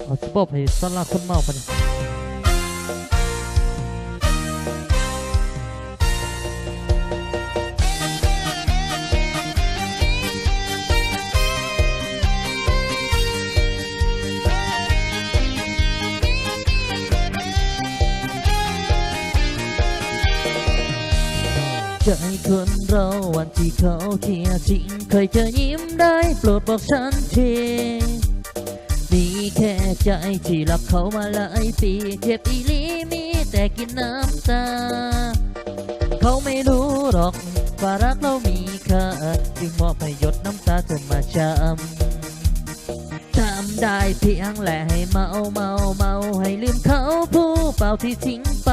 ເຮົາຊິມອບໃຫ້ສາລາຄົນເມົາບັດນີ້. ໃຈຄົນເຮົາວັນທີ່ເຂົາເຄຍຈິງ ໃຜຈະຍິ້ມໄດ້ໂປດບອກສັນທີ ມີແຄ່ໃຈທີ່ຮັກເຂົາມາຫຼາຍປີ ເຈັບອີ່ຫຼີມີແຕ່ກິນນ້ຳຕາ ເຂົາໄມ່ຮູ້ດອກວ່າຮັກເຮົາມີຄ່າ ຈຶ່ງມອບໃຫ້ຢົດນ້ຳຕາເທີມາຊ້ຳ ຈຳໄດ້ພຽງແລໃຫ້ເມົາ ເມົາ ເມົາ ໃຫ້ລືມເຂົາຜູ້ບ່າວທີ່ຖິ້ມໄປ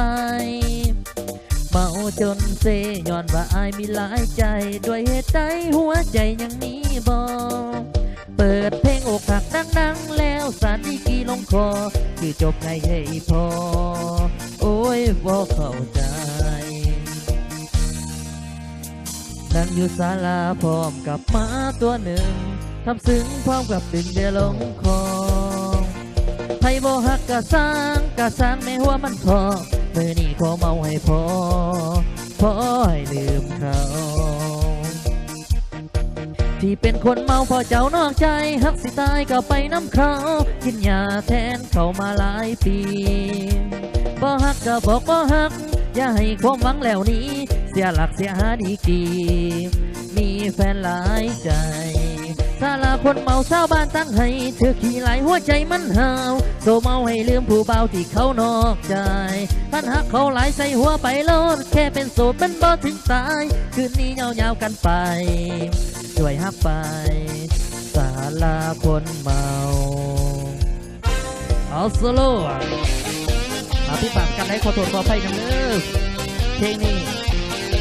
ເມົາຈົນເຊຍ້ອນວ່າອ້າຍມີຫຼາຍໃຈ ດ້ວຍເຫດໃດຫົວໃຈຍັງມີບໍ່ ເປີດເພງອົກຫັກດັງໆ ແລ້ວສານດີກີລົງຄໍ ຄືຈົບໃຫ້ໃຫ້ພໍ ໂອ້ຍ ບໍ່ເຂົ້າໃຈ ນັ່ງຢູ່ສາລາພ້ອມກັບໝາຕົວໜຶ່ງ ທຳຊຶງພ້ອມກັບດຶງເບຍລົງຄໍ ໃຜບໍ່ຮັກກະຊ່າງ ກະຊ່າງແມ່ຫົວມັນເຖາະ ມື້ນີ້ຂໍເມົາໃຫ້ພໍ ພໍໃຫ້ລືມເຂົາ ທີ່ເປັນຄົນເມົາເພາະເຈົ້ານອກໃຈ ຮັກຊິຕາຍກໍໄປນຳເຂົາ ກິນຢາແທນເຂົາມາຫຼາຍປີ ບໍ່ຮັກກໍບອກບໍ່ຮັກ ຢ່າໃຫ້ຄວາມຫວັງແລ້ວໜີ ເສຍຫຼັກເສຍຫາດີກຣີ ມີແຟນຫຼາຍໃຈ ສາລາຄົນເມົາຊາວບ້ານຕັ້ງໃຫ້ ຖືກຂີ້ຫຼາຍຫົວໃຈມັນຫ້າວ ໂຊເມົາໃຫ້ລືມຜູ້ບ່າວທີ່ເຂົານອກໃຈ ຄັນຮັກເຂົາຫຼາຍໃສ່ຫົວໄປໂລດ ແຄ່ເປັນໂສດມັນບໍ່ເຖິງຕາຍ ຄືນນີ້ຍາວໆກັນໄປ ຊ່ວຍຮັກໄປ ສາລາຄົນເມົາ. ເອົາໂຊໂລ ອະ ຜິດພາດປະການໃດ ຂໍໂທດຂໍອະໄພນຳເດີ. ເພງນີ້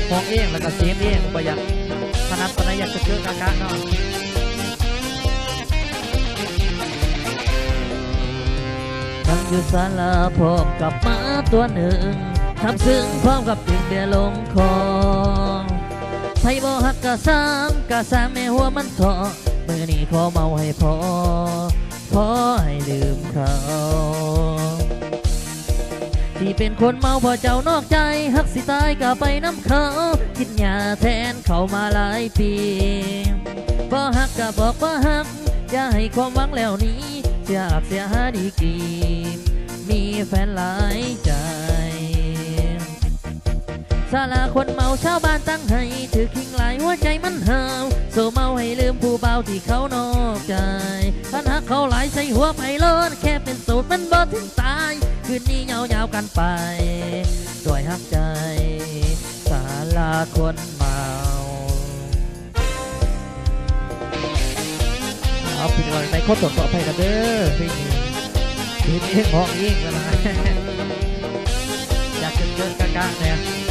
ຮ້ອງເອງ ແລ້ວກໍສຽງເອງ ບໍ່ຢາກຖະໜັດປານໃດ ຢາກຈະເກີະກະກະເນາະ. ນັ່ງຢູ່ສາລາພ້ອມກັບໝາຕົວໜຶ່ງ ທຳຊຶງພ້ອມກັບດຶງເບຍລົງຄໍ ໃຜບໍ່ຮັກກະຊ່າງ ກະຊ່າງແມ່ຫົວມັນເຖາະ ມື້ນີ້ຂໍເມົາໃຫ້ພໍ ພໍໃຫ້ລືມເຂົາ ທີ່ເປັນຄົນເມົາເພາະເຈົ້ານອກໃຈ ຮັກຊິຕາຍກໍໄປນຳເຂົາ ກິນຢາແທນເຂົາມາຫຼາຍປີ ບໍ່ຮັກກໍບອກບໍ່ຮັກ ຢ່າໃຫ້ຄວາມຫວັງແລ້ວໜີ ເສຍອັກເສຍຫາດີກຣີ ມີແຟນຫຼາຍໃຈ ສາລາຄົນເມົາຊາວບ້ານຕັ້ງໃຫ້ ຖືກຂີ້ຫຼາຍຫົວໃຈມັນຫ້າວ ໂຊເມົາໃຫ້ລືມຜູ້ບ່າວທີ່ເຂົານອກໃຈ ຄັນຮັກເຂົາຫຼາຍໃສ່ຫົວໄປໂລດ ແຄ່ເປັນໂສດມັນບໍ່ເຖິງຕາຍ ຄືນນີ້ຍາວໆກັນໄປ ຊ່ວຍຮັກໃຈ ສາລາຄົນເມົາ. ເອົາ ພີ່ນ້ອງ ໃນຂໍໂທດຂໍອະໄພກັນເດີ ເພງນີ້ເຮັດເອງຮ້ອງເອງກັນນະ ຢາກເກີດໆກະໆແດ່.